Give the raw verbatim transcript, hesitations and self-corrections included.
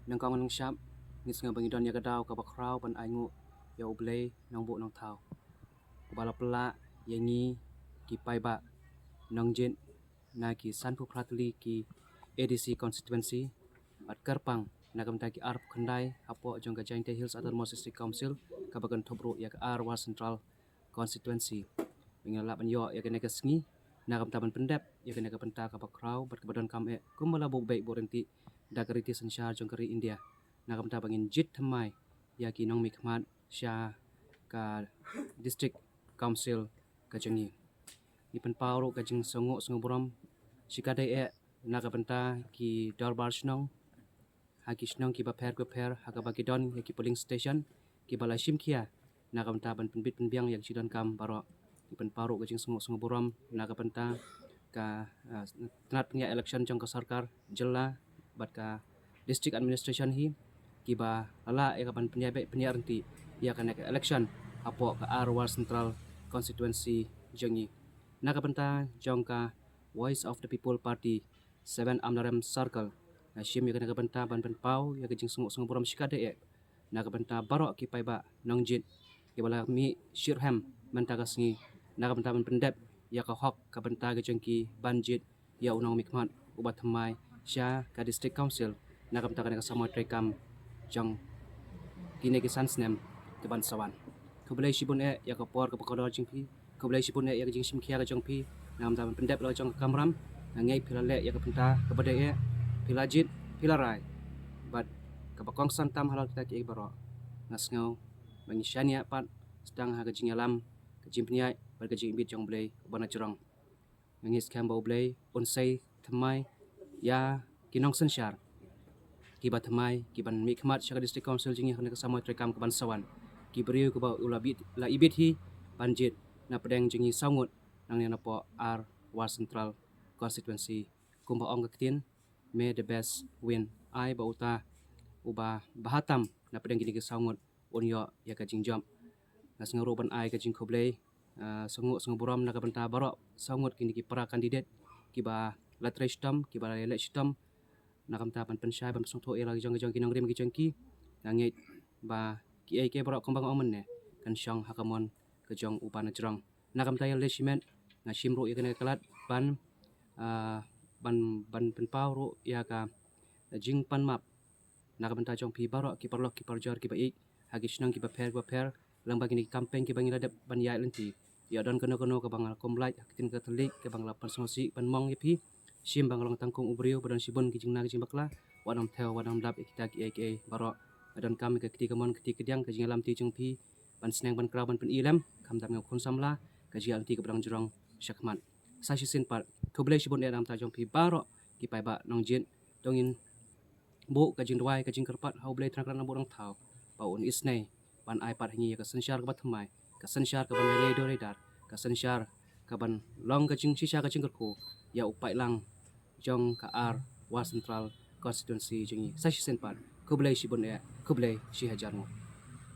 Nangkong nangshap, ngi sngew ba ngi don ïa ka daw kaba khraw ban ainguh ïa U Blei Nongbuh Nongthaw, uba la pynlah ïa ngi ki paidbah nongjied na ki sanphew phra tylli ki A D C constituency, bad kyrpang na ka bynta ki arphew khyndai hapoh jong ka Jaintia Hills Autonomous District Council, kaba kynthup ruh ïa ka Arwar Central constituency. Ba ngin lah ban ïoh ïa kane ka sngi na ka bynta ban pyndep ïa kane ka bynta kaba khraw bad kaba donkam eh, kumba la buh beit buh ryntih da ka riti synshar jong ka ri India, na ka bynta ba ngin jied thymmai ïa ki nongmihkhmat sha ka District Council ka jong ngi. Ngi pynpaw ruh ka jingsngewnguh sngewnguh burom shikatdei eh na ka bynta ki dorbar shnong ha ki shnong kiba pher bapher ha kaba ki don ïa ki polling station kiba la shim khia na ka bynta ban pynbit pynbiang ïa ki jingdonkam baroh. Ngi pynpaw ruh ka jingsngewnguh sngewnguh burom na ka bynta ka, ah, tnat pynïaid election jong ka sorkar jylla bad ka district administration hi, kiba la lah ïa ka ban pynïaid beit pynïaid ryntih ïa kane ka election hapoh ka Arwar Central constituency jong ngi. Na ka bynta jong ka Voice of the People Party, Seven Amlarem Circle, nga shim ïa kane ka bynta ban pynpaw ïa ka jingsngewnguh sngewnguh burom shikatdei eh na ka bynta baroh ki paidbah nongjied kiba la mih shitrhem mynta ka sngi, na ka bynta ban pyndep ïa ka hok ka bynta ka jong ki ban jied ïa u nongmihkhmat uba thymmai sha ka District Council na ka bynta kane ka samoi treikam jong kine ki san snem kiban sa wan. Khublei shibun eh ïa ka por kaba kordor jong phi. Khublei shibun eh ïa ka jingshim khia ka jong phi na ka bynta ban pyndep ïa la jong ka kamram. Nga ngeit phi la leh ïa ka bynta kaba dei eh, phi la jied, phi la rai. Bad kaba kongsan tam halor kita kiei baroh, nga sngew ba ngi shaniah pat sdang ha ka jingïalam, ka jingpynïaid bad ka jingibit jong U Blei uba na jrong. Nga ngeit skhem ba U Blei un sei thymmai ïa ki nongsynshar kiba thymmai, kiban mihkhmat sha ka District Council jong ngi ha kane ka samoi treikam kaban sa wan, ki briew kiba u la bit, la ibit hi ban jied na pdeng jong ngi saw ngut nangne napoh Arwar Central constituency. Kumba ong ka ktien, may the best win. Ai ba uta uba bha tam na pdeng kine ki saw ngut un ïoh ïa ka jingjop. Nga sngew ruh ban ai ka jingkhublei, ah, sngewnguh sngewnguh burom na ka bynta baroh saw ngut kine ki para candidate kiba la trei shitom, kiba la ïaleh shitom na ka bynta ban pynshai ban pynsngewthuh ïa la ki jong, ki jong ki nongrim ki jong ki. Nga ngeit ba kiei kiei baroh kumba nga ong mynne kan shong ha ka mon ka jong uba na jrong. Na ka bynta ïaleh shimet, nga shim ruh ïa kane ka lad ban, ah, ban, ban pynpaw ruh ïa ka jingpanmap na ka bynta jong phi baroh ki paralok ki parajor kiba ïeit ha ki shnong kiba pher bapher, lyngba kine ki campaign kiba ngi la dep ban ïaid lynti. Ïa don kano kano kaba nga la kum lait ha ka ktien Katholik kaba nga la pynsngewsih ban mong ïa phi. Shim ba nga long tang kum u briew ba don shibun ki jingna ki jingbakla, wat nym thew, wat nym lap ïa kita kiei kiei baroh. Nga donkam ïa ka kti kamon, kti kadiang, ka jingïalam ti jong phi ban sneng ban kraw ban pyni lem, khamtam ïa u khun samla, ka jingïaid lynti kaba dang jrong shakhmat. Sa shisien pat, khublei shibun eh na ka bynta jong phi baroh ki paidbah nongjied. To ngin buh ka jingduwai, ka jingkyrpad ha U Blei Trai Kynrad Nongbuh Nongthaw ba un isynei ban ai pat ha ngi ïa ka synshar kaba thymmai, ka synshar kaban ïadei dur ïadar, ka synshar kaban long ka jingshisha ka jingkyrkhu ïa u paidlang jong ka Arwar Central constituency jong ngi. Sa shisien pat, khublei shibun eh, khublei shihajar nguh.